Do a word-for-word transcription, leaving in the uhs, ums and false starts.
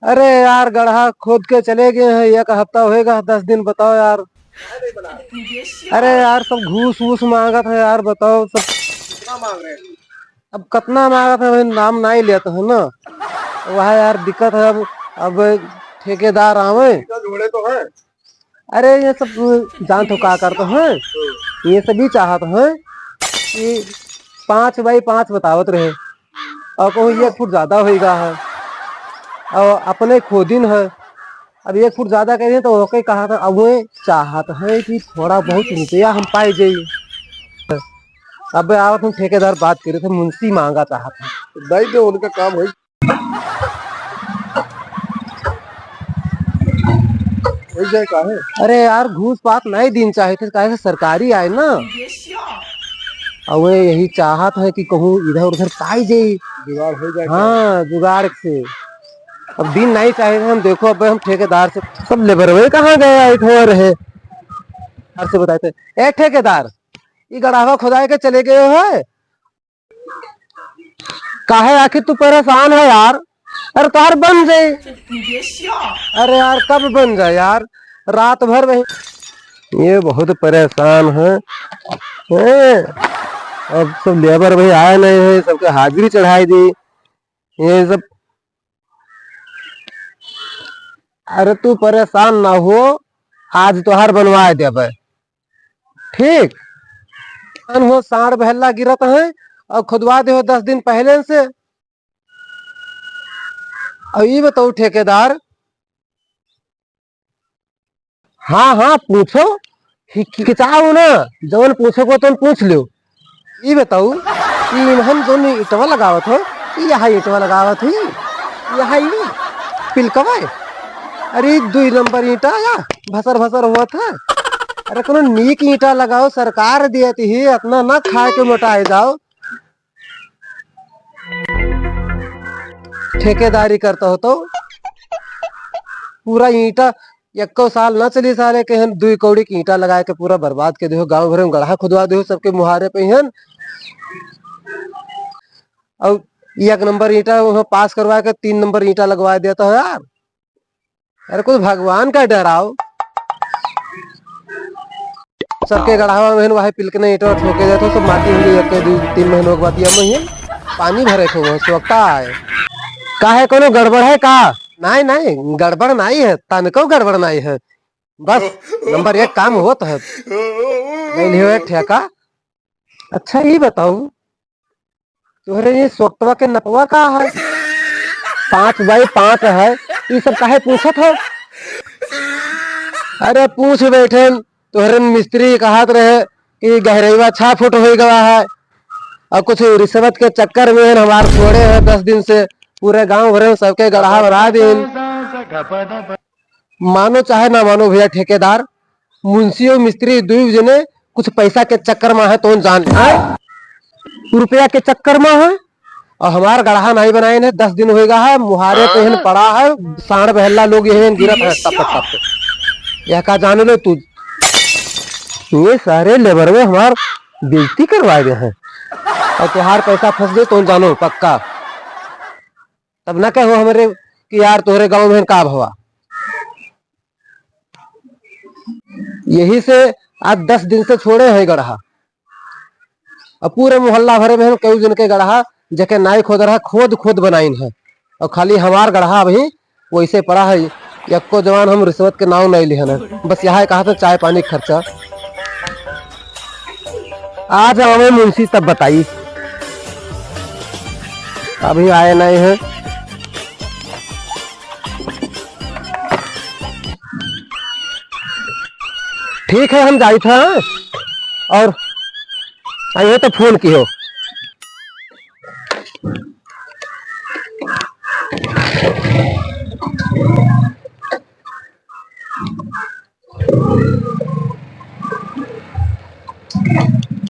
अरे यार, गड़हा खोद के चले गए हैं, एक हफ्ता होएगा, दस दिन बताओ यार। अरे यार, सब घूस वूस मांगत है यार, बताओ सब। कितना मांग रहे हैं? अब कितना मांगत है, भाई, नाम नहीं लेत है ना, वह यार दिक्कत है। अब, अब ठेकेदार आवे। ईंटा जोड़े तो हैं। अरे, ये सब जानत हो का करत हैं, ये सभी चाहत हैं कि पाँच बाई पाँच बतावत रहे और कहूँ एक फुट ज्यादा होइगा है और अपने खोदिन है। अब एक फुट ज्यादा कह रहे हैं तो ओके कहा था, अब वो चाहत है कि थोड़ा बहुत रुपया हम पाए जाई। अब आवत हम ठेकेदार बात करे थे, मुंशी मांगा चाहत है। दे दे, उनका काम है। हो जाए काहे? अरे यार, घूस पात नहीं दिन चाहे थे, काहे से सरकारी आए ना। अब वे यही चाहत है कि कहूँ इधर उधर पाई जाई। जुगाड़ हो जाए काहे? हाँ, जुगाड़ से। अब दिन नहीं चाहे थे हम, देखो, अब हम ठेकेदार से, सब लेबर वे कहाँ गए, आए ठो रहे। ठेकेदार से बताए थे, "ए ठेकेदार, ई गड़ावा खुदाए के चले गए है?" काहे आखिर तू परेशान है यार? अरे तोहार बन जाई। अरे यार, कब बन जाए यार? रात भर वही, ये बहुत परेशान है। हैं? अब सब लेबर भाई आए नहीं है, सबके हाजिरी चढ़ाई दी। ये सब, अरे तू परेशान ना हो, आज तोहार बनवाए देबे। ठीक, अन हो, साँड़ बहेला गिरत है और खुदवा दे हो दस दिन पहले से। और ई बताओ ठेकेदार, हाँ, हाँ, पूछो, हिचकिचाओ ना, जवन पूछे को तुम पूछ लो। ई बताओ, ई इन्हन जौन ईंटवा लगावत हो, ई यहाँ ईंटवा लगावत ही, यहाँ ई पिलकवा है। अरे, ई दुई नंबर ईंटा या भसर भसर होत है। अरे, कोनो नीक ईंटा लगाओ, सरकार दियत ही, इतना ना खाए के मोटाए जाओ। ठेकेदारी करता हो तो पूरा ईंटा एको साल ना चली, साले के हन दुई कौड़ी के ईंटा लगाए के पूरा बर्बाद के देहो, गांव भर में गड़हा खुदवा देहो, सबके मुहारे पे हन। और एक नंबर ईंटा वहाँ पास करवा के तीन नंबर ईंटा लगवा देता हो यार। अरे कुछ भगवान का डराओ। सबके गड़हावा में वही पिलकने ईंटवा ठोके जात हो, सब माटी होली एक दू तीन महीनों के बाद ये महीन पानी भरे को वहाँ सोखता है। काहे कोनो गड़बड़ है का? नहीं, नहीं, गड़बड़ नहीं है, तनको गड़बड़ नहीं है। बस नंबर एक काम होत है। ले लियो एक ठेका। अच्छा, ई बताऊ, तोहरे ये सोखतवा के नपवा का है? पाँच बाई पाँच है, ई सब काहे पूछत हो? अरे पूछ बैठे, तोहरे मिस्त्री कहत रहे कि गहरैवा छह फुट होइ गवा है, और कुछ रिश्वत के चक्कर में हमार छोड़े हैं दस दिन से, पूरे गांव भरे में सबके गड़हा भरा दिन। मानो चाहे ना मानो भैया ठेकेदार, मुंशी और मिस्त्री दुई जने कुछ पैसा के चक्कर में है, तोन जान, हैं? रुपया के चक्कर में है, और हमार गड़हा नहीं बनाए ने, दस दिन होएगा है, मुहारे पे हन पड़ा है, साँड़ बहेला लोग यही गिरत है, टप, टप, टप। यह का जान लो तू, ये सारे लेबर में हमार बेइज्जती करवाए गए हैं, और तुहार पैसा फंस जाए, तोन जानो पक्का। तब ना कहो हमरे कि यार तोहरे गांव में का भवा। यही से आज दस दिन से छोड़े हैं गड़हा। अब पूरे मोहल्ला भरे में हम केहू जन के गड़हा, जेके नाई खोद रहा, खोद खोद बनाइन है। और खाली हमार गड़हा अभी वैसे पड़ा है। यक्को जवान हम रिश्वत के नाव नहीं लिहन है। बस यहाँ कहा था चाय पानी के खर्चा। आज आवे मुंशी तब बताई। अभी आए नहीं है। ठीक है, हम जाइत है और आइए तो फोन किहो।